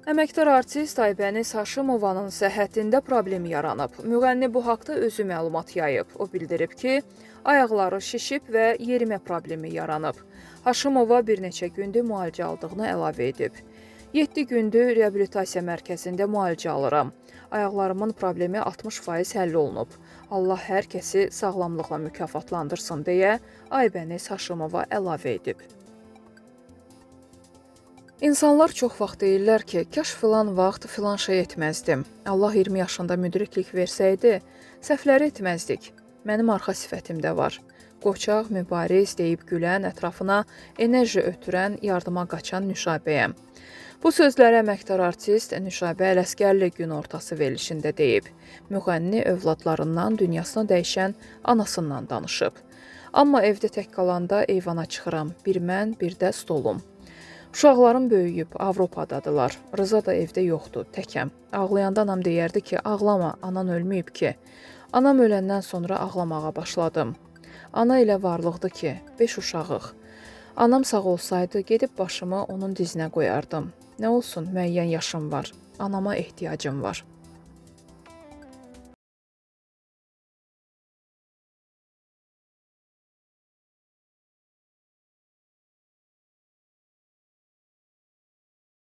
Əməkdar artist Aybəniz Haşimovanın səhhətində problem yaranıb. Müğənni bu haqda özü məlumat yayıb. O bildirib ki, ayaqları şişib və yerimə problemi yaranıb. Haşimova bir neçə gündür müalicə aldığını əlavə edib. 7 gündür reabilitasiya mərkəzində müalicə alıram. Ayaqlarımın problemi 60% həll olunub. Allah hər kəsi sağlamlıqla mükafatlandırsın deyə Aybəniz Haşimova əlavə edib. İnsanlar çox vaxt deyirlər ki, kaş filan vaxt filan şey etməzdim. Allah 20 yaşında müdriklik versəydi, səhvləri etməzdik. Mənim arxa sifətim də var. Qoçaq, mübariz deyib gülən, ətrafına enerji ötürən, yardıma qaçan Nüşabəyəm. Bu sözləri əməkdar artist Nüşabə Ələsgərli gün ortası verilişində deyib. Müğənni övladlarından, dünyasını dəyişən anasından danışıb. Amma evdə tək qalanda eyvana çıxıram. Bir mən, bir də stolum. Uşaqlarım böyüyüb, Avropadadırlar. Rıza da evdə yoxdur, təkəm. Ağlayanda anam deyərdi ki, ağlama, anan ölməyib ki. Anam öləndən sonra ağlamağa başladım. Ana elə varlıqdır ki, 5 uşağıq. Anam sağ olsaydı, gedib başımı onun dizinə qoyardım. Nə olsun, müəyyən yaşım var. Anama ehtiyacım var.